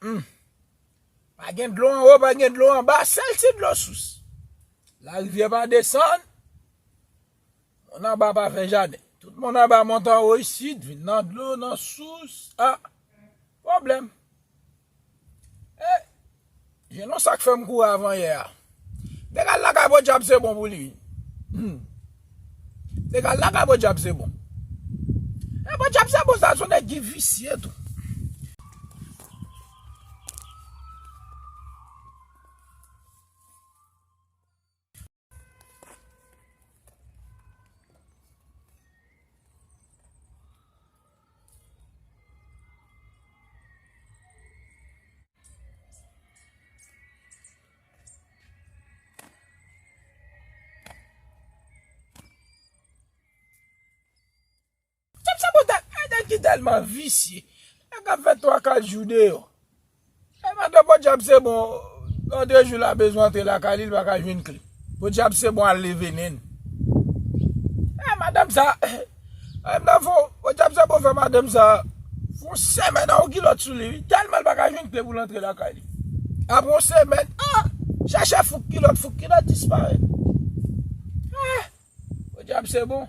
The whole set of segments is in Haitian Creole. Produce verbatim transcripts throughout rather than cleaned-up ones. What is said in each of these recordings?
Hmm. Pa gen dlo anwo, pa gen dlo anba, sèl ti dlo sous. Larivyè pa desann, moun anba pa fè jaden. Tout moun anba monte anwo isit, vin nan dlo, nan sous. Ah, pwoblèm. Eh, gen yon sa k fè m kouri avan yè a. M te ka al lakay podyab se bon pou li. Hmm. M te ka al lakay podyab se bon. E podyab se bon sa, se yon nèg ki visye tou. Podyab se bon, ay, nèg ki tèlman visye. Nèg ap fè twa, kat jou deyò. E madanm podyab se bon, nan de jou l a bezwen antre lakay li, li pa ka jwenn kle. Podyab se bon al leve nen. E madanm sa, e m nan fon, podyab se bon fè madanm sa fè yon semèn an yon kilòt sou li, wi. Tèlman l pa ka jwenn kle pou l antre lakay li. Apre yon semèn, ah, chèche fouk kilòt, fouk kilòt disparèt. Ah, podyab se bon.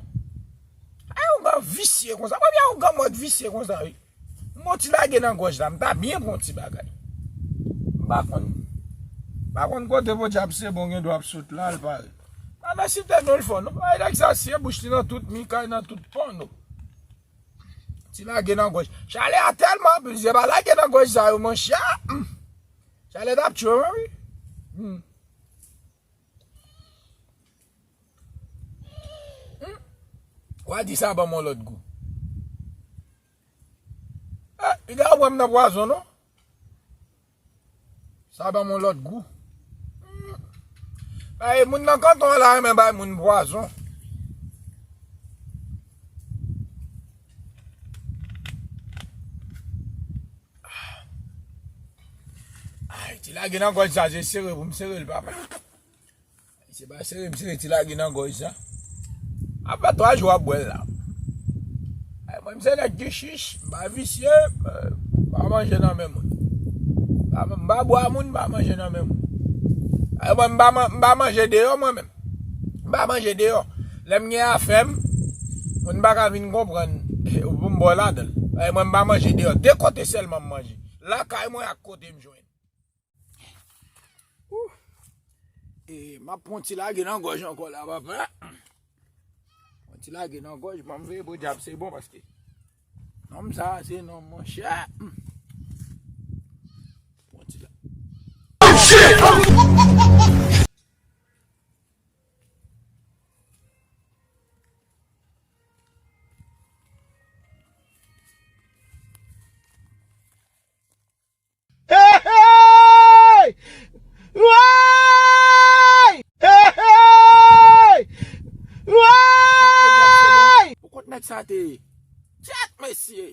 Ay, yon gran visye konsa. Mwen, yon gran mòd visye konsa, wi. M pran ti lage nan gòj la, m ta byen pran ti bagay. M pa konn, m pa konn kote podyab se bon gen dwa ap sot la, l pare. Pa nan site non l fò, non. Ay, nèg sa, siye bouch li nan tout mi, kay nan tout pon, non. Ti lage nan gòj. Chalè a tèlman anpil, se pa lage nan gòj sa yo, monchè. Hmm. Chalè t ap tchwe mwen, wi. Hmm. Hmm. W a di sa ban m yon lòt gou. Eh, piga w pran m nan pwazon, non? Sa ban m yon lòt gou. Hmm. Bay moun nan kanton an la renmen bay moun pwazon. Ay, ti lage nan gòj sa, se sere pou m sere l, papa. Se pa sere, m sere ti lage nan gòj sa. Apre twa jou ap bwè l la. Ay, mwen, m se nèg ki chich, m pa visye, m pa manje nan men moun. M pa, m pa bwa moun, m pa manje nan men moun. Ay, mwen, m pa man-, m pa manje deyò, mwen menm. M pa manje deyò. Lè m gen afè m, moun pa ka vin konprann pou m ba w ladan l. Ay, mwen, m pa manje deyò. De kote sèlman m manje. Lakay mwen ak kote m jwenn. Ouh. E m ap pran ti lage nan gòj ankò la, papa. Pran ti lage nan gòj, ban m veye podyab se bon, paske nonm sa, se nonm, monchè. Pran ti la- Hey, hey! Woy! Hey, hey! Woy! Ou kot nèg sa te ye? Tchèt, mesye!